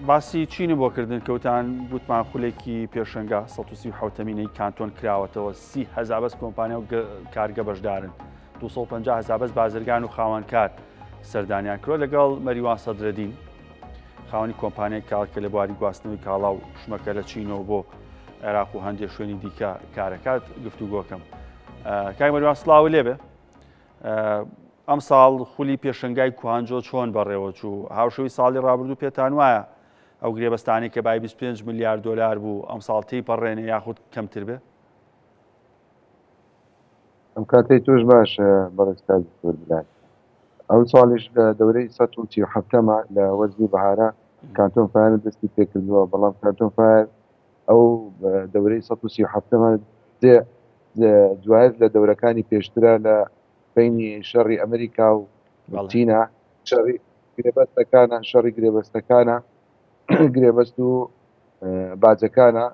باسی چینی بۆ کردن کەوتان گوتمان خولێکی پێشەنگا 1970 مینەی کانتۆن کراوەتەوە 30 هەزار بەس کۆمپانیا و کارگە بەشدارن 250 هەزار بەس بازرگان و خاوەنکار سەردانیان کرۆ لەگەڵ مەریوان سەدرەدین خاوەنی کۆمپانیای کاڵ کە لە بواری گواستنەوەی کاڵا و شمەکە لە چینەوە بۆ عێراق و هەندێک شوێنی دیکە کارەکات گفتوگۆکەم کاک مەریوان سڵاو لێبێ ئەمساڵ خولی پێشەنگای کوانجۆ چۆن بەڕێوەچوو؟ هاوشێوەی ساڵی ڕابردوو پێتان وایە ئەو گرێبەستانەی کە بای 25 ملیار دۆلار بوو ئەمساڵ تێیپەڕێنێ یاخود کەمتر بێ؟ ئەم کاتەی تۆش باش بەڕێز کاک دکتۆر بلال. ئەو ساڵیش لە دەورەی 137ەمە لە وەرزی بەهارە کانتۆن فایەر دەستی پێکردووە، بەڵام کانتۆن فایەر ئەو دەورەی 137ەمە دوایەت لە دەورەکانی پێشترە لە بینی شەڕی ئەمریکا و چینە شەڕی گرێبەستەکانە شەڕی گرێبەستەکانە گرێبەست و باجەکانە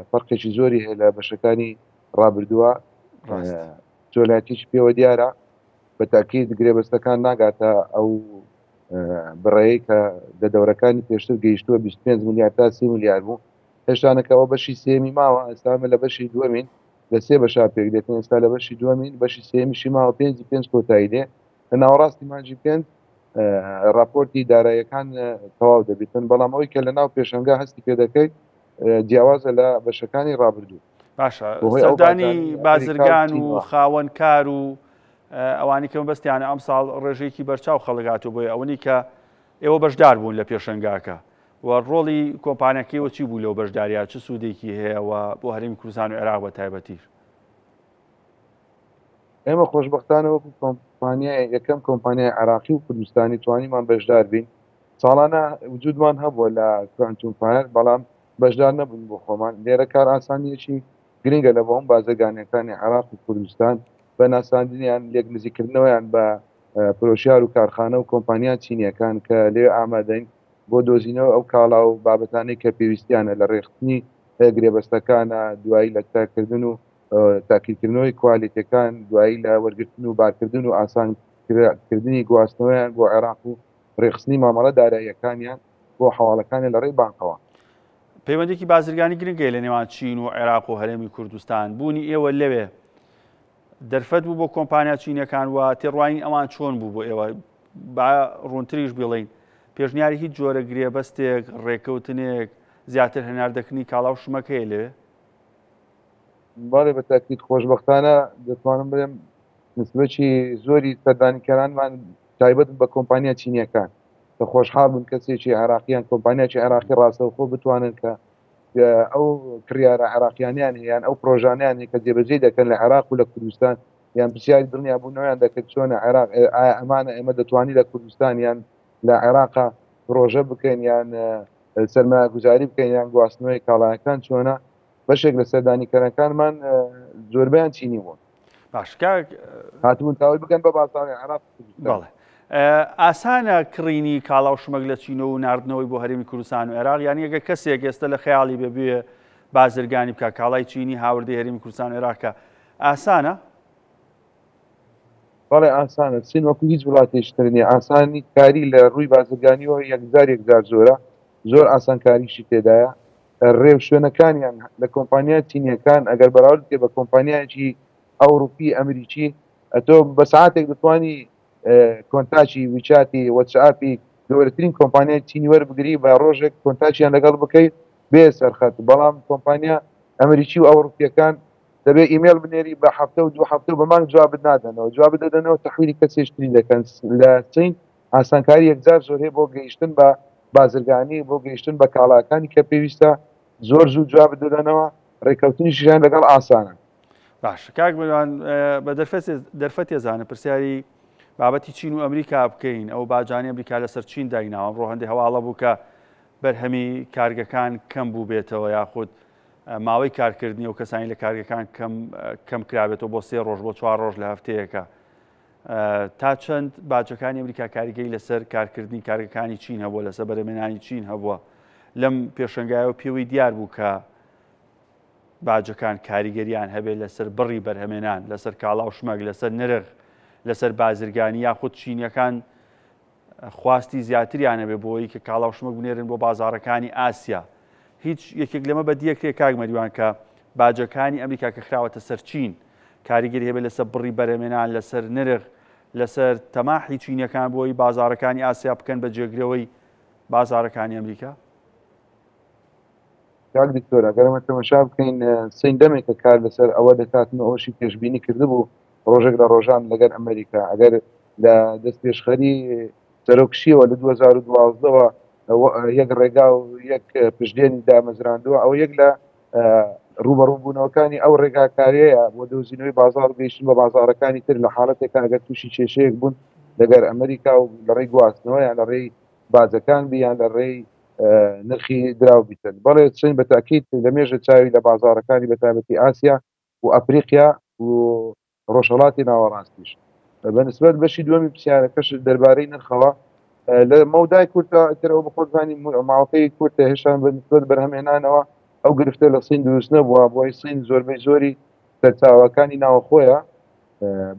فەرقێکی زۆری هەیە لە بەشەکانی ڕابردووە جۆلاتیش پێوە دیارە بە تاکیید گرێبەستەکان ناگاتە ئەو بڕەیە کە لە دەورەکانی پێشتر گەیشتووە 25 ملیار تا 30 ملیار بوو هێشتانەکەەوە بەشی سێمی ماوە ئێستامە لە بەشی دووەمین لە سێ بەشا پێک دێتن ئێستا لە بەشی دووەمین بەشی سێمیشی ماوە پێنجی پێنج کۆتایی دێ لە ناوەڕاستی مانجی پێنج راپۆرتی دارایەکان تەواو دەبێتن بەڵام ئەوەی کە لە ناو پێشنگا هەستی پێ دەکەیت جیاوازە لە بەشەکانی ڕابردوو. باشە سەردانی بازرگان و خاوەن کار و ئەوانی کە مەبەستیانە ئەمساڵ ڕێژەیەکی بەرچاو خەڵک هاتوو بۆیە ئەوەنی کە ئێوە بەشدار بوون لە پێشەنگاکە و ڕۆڵی کۆمپانیاکەیەوە چی بوو لەو بەشداریە چ سوودێکی هەیە و بۆ هەرێمی کوردستان و عێراق بە تایبەتیش؟ ئێمە خۆشبەختانە وەکو کۆمپانیای یەکەم کۆمپانیای عێراقی و کوردستانی توانیمان بەشدار بین ساڵانە وجودمان هەبووە لە کوانتوم فایەر بەڵام بەشدار نەبووین بۆ خۆمان لێرە کار ئاسانیەکی گرنگە لە بۆ هەم بازرگانیەکانی عێراق و کوردستان بە ناساندنیان لێک نزیکردنەوەیان بە فرۆشیار و کارخانە و کۆمپانیا چینیەکان کە لەوێ ئامادەین بۆ دۆزینەوەی ئەو کاڵا و بابەتانەی کە پێویستیانە لە ڕێکخستنی گرێبەستەکانە، دوایی لە تاکردن و تاکیدکردنەوەی کوالێتیەکان، دوایی لە وەرگرتن و بارکردن و ئاسانکردنی گواستنەوەیان بۆ عێراق و ڕێکخستنی مامەڵە داراییەکانیان بۆ حەواڵەکانیان لە ڕێی بانقەوە. پەیوەندیی بازرگانی گرنگ هەیە لە نێوان چین و عێراق و هەرێمی کوردستان، بوونی ئێوە لەوێ دەرفەت بوو بۆ کۆمپانیا چینیەکان و تێڕوانین ئەوان چۆن بوو بۆ ئێوە؟ با ڕوونتریش بیڵێین، پێشنیاری هیچ جۆرە گرێبەستێک، ڕێککەوتنێک، زیاتر هەناردەکردنی کاڵا و شمەک هەیە لەوێ؟ بەڵێ بە تاکید، خۆشبەختانە دەتوانم بڵێم نسبەکی زۆری سەردانیکەرانمان تایبەت بە کۆمپانیا چینیەکان کە خۆشحاڵ بن کەسێکی عێراقی یان کۆمپانیاکی عێراقی ڕاستەوخۆ بتوانن کە ئەو کڕیارە عێراقیانیان هەیە یان ئەو پرۆژانیان هەیە کە جێبەجێ دەکەن لە عێراق و لە کوردستان یان پرسیاری دڵنیابوونەوەیان دەکرد چۆنە عێراق ئایا ئەمانە ئێمە دەتوانین لە کوردستان یان لە عێراقا پرۆژە بکەین یان سەرمایەگوزاری بکەین یان گواستنەوەی کاڵایەکان چۆنە بەشێک لە سەردانیکەرەکانمان زۆربیان چینی بوون باش کاک هاتبوون تاوەی بگەن بە بازاڕی عێراق بەڵێ ئاسانە کڕینی کاڵا و شمەک لە چینەوە و ناردنەوەی بۆ هەرێمی کوردستان و عێراق یانی ئەگەر کەسێک ئێستا لە خەیاڵی بێ بوێ بازرگانی بکە کاڵای چینی هاوردەی هەرێمی کوردستان و عێراق کە ئاسانە؟ بەڵێ ئاسانە چین وەکو هیچ وڵاتێکی تر نییە ئاسانی کاری لە ڕووی بازرگانیەوە یەکجار یەکجار زۆرە زۆر ئاسانکاریشی تێدایە ڕێوشوێنەکانیان لە کۆمپانیا چینیەکان ئەگەر بەراورد بکەی بە کۆمپانیایەکی ئەوروپی ئەمریکی ئەتۆ بە ساعتێک دەتوانی کۆنتاکی ویچاتی وەتسئاپی گەورەترین کۆمپانیای چینی وەربگری بە ڕۆژێک کۆنتاکیان لەگەڵ بکەیت بێ سەرخەت بەڵام کۆمپانیا ئەمریکی و ئەوروپیەکان دەبێت ئیمێل بنێری بە هەفتە و دوو هەفتە و بە مانگ جوابت نادەنەوە جوابت دەدەنەوە تەحویلی کەسێکی تری دەکەن لە چین ئاسانکاری یەکجار زۆر هەیە بۆ گەیشتن بە بازرگانی بۆ گەیشتن بە کاڵاکانی کە پێویستە زۆر زوو جوابت دەدەنەوە ڕێککەوتنیشیان لەگەڵ ئاسانە. باشە کاک مروان بە دەرفەتێ زانە پرسیاری بابەتی چین و ئەمریکا بکەین ئەو باجانی ئەمریکا لەسەر چین دایناوە ئەمڕۆ هەندێک هەواڵە بوو کە بەرهەمی کارگەکان کەم بوو بێتەوە یاخود ماوەی کارکردنی و کەسانی لە کارگەکان کەم کەم کرابێتەوە بۆ سێ ڕۆژ بۆ چوار ڕۆژ لە هەفتەیەکە تا چەند باجەکانی ئەمریکا کاریگەری لەسەر کارکردنی کارگەکانی چین هەبووە لەسەر بەرەمێنانی چین هەبووە لەم پێشنگایەوە پێوەی دیار بوو کە باجەکان کاریگەریان هەبێت لەسەر بڕی بەرهەمێنان لەسەر کاڵا و شمەک لەسەر نرخ لەسەر بازرگانی یاخود چینیەکان خواستی زیاتریان هەبێ بۆی کە کاڵا و شمەک بنێرن بۆ بازاڕەکانی ئاسیا. هیچ یەکێک لەمە بەدیەکرێ کاک مەریوان کە باجەکانی ئەمریکا کە خراوەتە سەر چین کاریگەری هەبێت لەسەر بڕی بەرهەمێنان، لەسەر نرخ، لەسەر تەماحی چینیەکان بۆی بازاڕەکانی ئاسیا بکەن بە جێگرەوەی بازاڕەکانی ئەمریکا؟ کاک دکتۆر ئەگەر ئەمە تەمەشا بکەین سین دەمێکە کار لەسەر ئەوە دەکاتن و ئەوەشی پێشبینی کردبوو ڕۆژێک لە ڕۆژان لەگەر ئەمریکا ئەگەر لە دەستپێشخەری سەرۆک شیەوە لە 2012ەوە یەک ڕێگا و یەک پشدێنی دامەزراندووە ئەوە یەک لە ڕوبەڕووبوونەوەکانی ئەو ڕێگاکاریەیە بۆ دۆزینەوەی بازار و گەیشتن بە بازارەکانی تر لە حاڵەتێکا ئەگەر تووشی کێشەیەک بوون لەگەر ئەمریکا و لە ڕێی گواستنەوە یان لە ڕێی باجەکان بی یان لە ڕێی نرخی دراو بیتن بەڵێ چین بە تاکیت لە مێژە چاوی لە بازارەکانی بە تایبەتی ئاسیا و ئەفریقیا و ڕۆژهەڵاتی ناوەڕاستیش بە نسبەت بەشی دووەمی پرسیارەکەش دەربارەی نرخەوە لە مەودای کورتە تر ئەو بەخۆزانی ماوەکەی کورتە هێشتا بە نسبەت بەرهەمهێنانەوە ئەو گرفتە لە سین دروست نەبووە بۆی سین زۆربەی زۆری سەرچاوەکانی ناوەخۆیە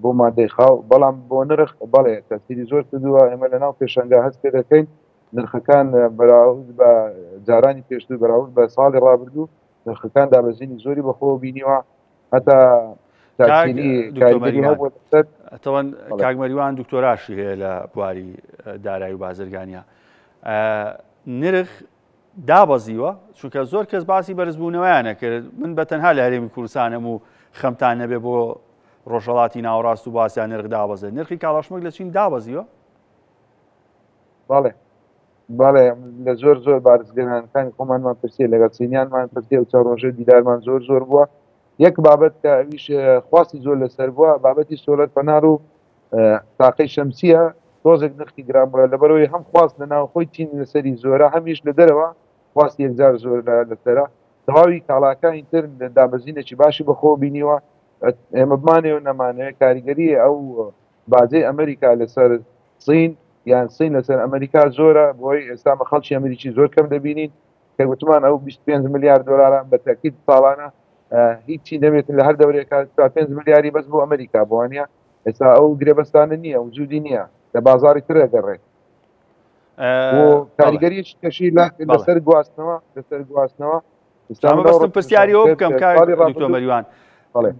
بۆ مادەی خاو بەڵام بۆ نرخ بەڵێ تەسیری زۆر کردووە ئێمە لە ناو پێشەنگا هەست پێ دەکەین نرخەکان بەراورد بە جارانی پێشتر بەراورد بە ساڵی ڕابردوو نرخەکان دابەزینی زۆری بەخۆوە بینیوە هەتا تەوان کاک مەریوان دکتۆراشی هەیە لە بواری دارایی و بازرگانیە نرخ دابەزیوە چونکە زۆر کەس باسی بەرزبوونەوەیانە کرد من بە تەنها لە هەرێمی کوردستانم و خەمتان نەبێ بۆ ڕۆژهڵاتی ناوەڕاست و باسییان نرخ دابەزێت نرخی کاڵاشمەک لە چین دابەزیوە بەڵێ بەڵێ لە زۆر زۆر بارزگەرانەکانی خۆمانمان پرسی لەگەڵ چینیانمان پرسی و چەند ڕۆژێ دیدارمان زۆر زۆر بووە یەک بابەت کە ئەویش خواستی زۆر لەسەر بووە بابەتی سۆلەر پەنار و تاقەی شەمسیە تۆزێک نرخی گران بووە لەبەرەوەی هەم خواست لە ناوخۆی چین لەسەری زۆرە هەمیش لە دەرەوە خواستی یەکجار زۆر لەسەرە تەواوی کاڵاکانی تر دابەزینێکی باشی بەخۆ بینیوە ئێمە بمانێ و نەمانەوێ کاریگەری ئەو باجەی ئەمریکا لەسەر سین یان سین لەسەر ئەمریکا زۆرە بۆی ئێستا مە خەڵکی ئەمریکی زۆر کەم دەبینین کە گوتمان ئەو 25 ملیار دلارە بە تاکید ساڵانە هیچی نەبێت لە هەر دەورێکا 5 ملیاری بەس بۆ ئەمریکا بۆوانە ئێستا ئەو گرێبەستانە نییە وجودی نییە لە بازاری ترە گەڕێت کاریگەری کەشی لەسەر گواستنەوە لەسەر گواستنەوە مەبەستم پرسیاری ئەوە بکەم کاک دکتۆر مەریوان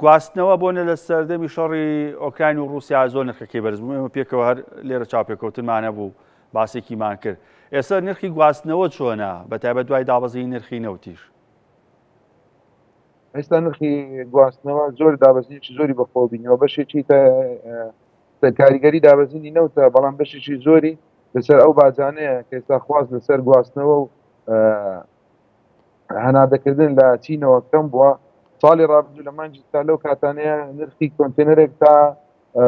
گواستنەوە بۆ نە لە سەردەمی شەڕی ئۆکراین و رووسیا زۆر نرخەکەی بەرز بوو ئێمە پێکەوە هەر لێرە چاوپێکەوتنمان هەبوو باسێکیمان کرد ئێستا نرخی گواستنەوە چۆنە بە تایبەت دوای دابەزینی نرخی نەوتیش ئێستا نرخی گواستنەوە زۆر دابەزینێکی زۆری بەخۆ بینیوە بەشێکی کاریگەری دابەزینی نەوتە بەڵام بەشێکی زۆری لەسەر ئەو باجانەیە کە ئێستا خواست لەسەر گواستنەوە و هەناردەکردن لە چینەوە کەم بووە ساڵی ڕابردوو لە مانگی تا لەو کاتانەیە نرخی کۆنتێنەرێک تا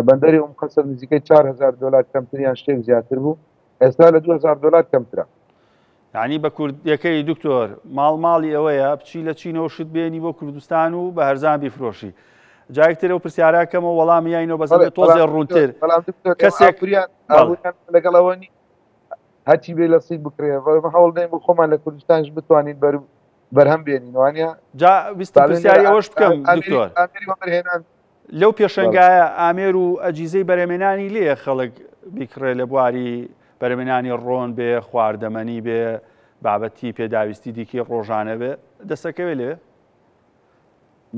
بەندەری ئوم قەسر نزیکەی 4000 دلار کەمتر یان شتێک زیاتر بوو ئێستا لە 2000 دلار کەمترە یعنی بە کوردیەکەی دکتۆر ماڵ ماڵی ئەوەیە بچی لە چینەوە شت بێنی بۆ کوردستان و بە هەرزان بیفرۆشی جایکتر ئەو پرسیارەکەمەوە وەڵام یاینەوە بەس تۆزێ ڕوونتر کەسێک لەگەڵ ئەوە هەرچی بێ لە سین بکرێ هەوڵ دەین بۆ خۆمان لە کوردستانش بتوانین بەر بەرهەم بێنین وانە جا ویستم پرسیاری ئەوەش بکەم دکتۆر لەو پێشەنگایە ئامێر و ئەجیزەی بەرهەمێنانی لێ خەڵک بیکڕێ لە بواری بەرهەمێنانی ڕۆن بێ خواردەمەنی بێ بابەتی پێداویستی دیکەی ڕۆژانە بێ دەسەکەوێ لێ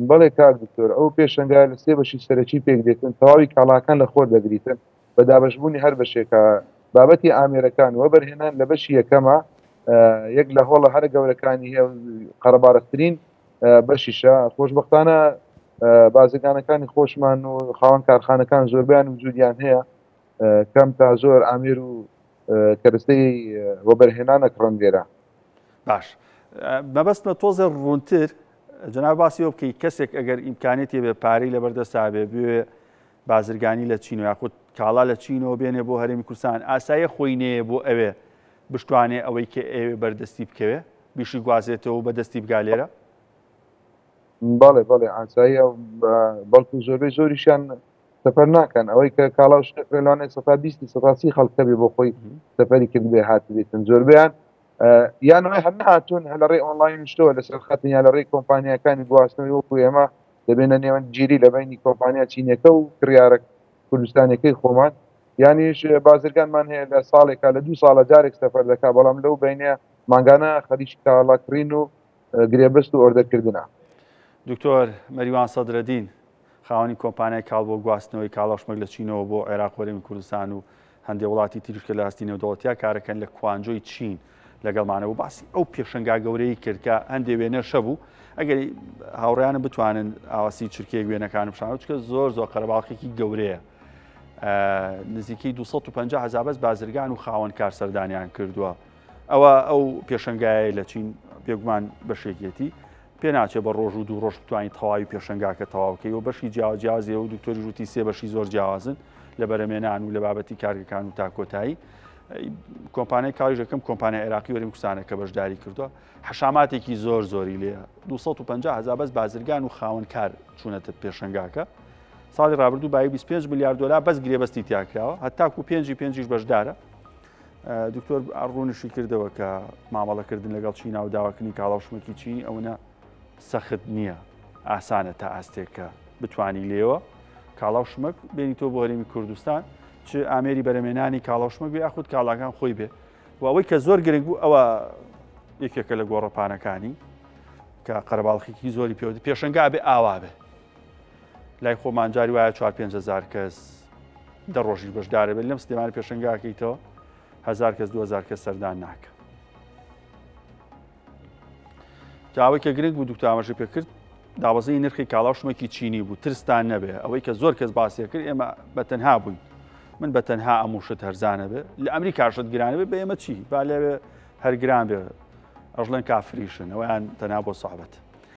بەڵێ کاک دکتۆر ئەو پێشەنگایە لە سێ بەشی سەرەکی پێک دێتن تەواوی کاڵاکان لە خۆر دەگریتن بە دابەشبوونی هەر بەشێکە بابەتی ئامێرەکان وەبەرهێنان لە بەشی یەکەمە یەک لە هۆڵە هەرە گەورەکانی هەیە قەرەباڵغترین بەشیشە خۆشببختانە بازرگانەکانی خۆشمان و خاوەن کارخانەکان زۆربیان وجودیان هەیە کەم تا زۆر ئامێر و کەرەستەی وەبەرهێنانە کڕن لێرە. باش مەبەستمە تۆزێ ڕوونتر جەناب باسی ئەوە بکەی کەسێک ئەگەر ئیمکانێتی بێ پارەی لەبەردەستا بێ بوێ بازرگانی لە چین و یاخود کاڵا لە چینەوە بێنێ بۆ هەرێمی کوردستان ئاساییە خۆی نەیە بۆ ئەوێ بشتوانێ ئەوەی کە ئەوێ بەردەستی بکەوێ بیشی گوازێتەوە و بەدەستی بگا لێرە؟ بەڵێ بەڵێ ئاساییە بەڵکو زۆربەی زۆریشیان سەفەر ناکەن ئەوەی کە کاڵا و شتێک لەوانەیە سەتا بیستی سەتا سی خەڵک هەبێ بۆ خۆی سەفەری کردبێ هاتبێتن زۆربەیان یان ئەوەی هەر نەهاتوون هەر لە ڕێی ئۆنلاین شتەوە لەسەر خەتن یان لە ڕێی کۆمپانیاکانی گواستنەوەی وەکو ئێمە دەبێنە نێوەندگیری لە بەینی کۆمپانیا چینیەکە و کڕیارە کوردستانیەکەی خۆمان. یانیش بازرگانمان هەیە لە ساڵێکا لە دوو ساڵە جارێک سەفەر دەکا بەڵام لەو بەینە مانگانە خەریکی کاڵا کڕین و گرێبەست و ئۆردەرکردنە. دکتۆر مەریوان سەدرەدین، خاوەنی کۆمپانیای کاڵ بۆ گواستنەوەی کاڵا و شمەک لە چینەوە بۆ عێراق و هەرێمی کوردستان و هەندێ وڵاتی تریش کە لە ئاستی نێودەوڵەتیا کارەکەن لە کوانجۆی چین لەگەڵمانە و باسی ئەو پێشەنگا گەورەی کرد کە هەندێ وێنەش هەبوو ئەگەر هاوڕیانم بتوانن ئاواسی چرکەیەک وێنەکان بشانەوە چکە زۆر زۆر قەرەباڵخێکی گەورەیە نزیکەی 250 هەزار بەس بازرگان و خاوەن کار سەردانیان کردووە ئەوە ئەو پێشەنگایە لە چین بێگومان بەشێکێتی پێناچێ بە ڕۆژ و دوو ڕۆژ بتوانانی تەواوی پێشەنگاکە تەواوکەی و بەشی جیاوازیە و دکتۆری ژووتی سێ بەشی زۆر جیاوازن لە بەرەمێنان و لە بابەتی کارگەکان و تا کۆتایی کۆمپانیای کاریش یەکەم کۆمپانیای عێراقی وەریم کوردستانە کە بەشداری کردووە حەشاماتێکی زۆر زۆری لێ 250 هزار بەس بازرگان و خاوەن کار چوونەتە پێشەنگاکە ساڵی رابردوو بایی 25 میلیارد دلار بەس گرێبەستی تیاکراوە هەتاکو پێنجی پێنجیش بەشدارە دکتۆر ڕوونیشی کردەوە کە مامەڵەکردن لەگەڵ چینا و داواکردنی کاڵا و شمەکی چینی ئەوەنە سەخت نییە ئاسانە تا ئاستێک کە بتانی لێوە کاڵا و شمەک بێنیتەوە بۆ هەرێمی کوردستان چ ئامێری بەرەمێنانی کاڵا و شمەک بێ یاخود کاڵاکان خۆی بێ و ئەوەی کە زۆر گرنگ بوو ئەوە یەکێکە لە گۆڕەپانەکانی کە قەرەباڵخێکی زۆری پێوە پێشنگا بێ ئاوا بێ لای خۆمان جاری وایە 4 هزار کەس دە ڕۆژی بەشدارە بێت لەم سلێمانی پێشنگاکەیتەوە هزار کەس 2000 کەس سەردان ناکە جا ئەوەی کە گرنگ بوو دکتۆر ئاماژەی پێ کرد دابەزینی نرخی کاڵا و شمەکی چینی بوو ترستان نەبێ ئەوەی کە زۆر کەس باسی کرد ئێمە بە تەنها بووین من بە تەنها ئەم شت هەرزانە بێ لە ئەمریکا شت گرانە بێ بە ئێمە چی با لەوێ هەر گران بێ ئەژڵێن کافریشن ئەویان تەنها بۆ سەعبەت.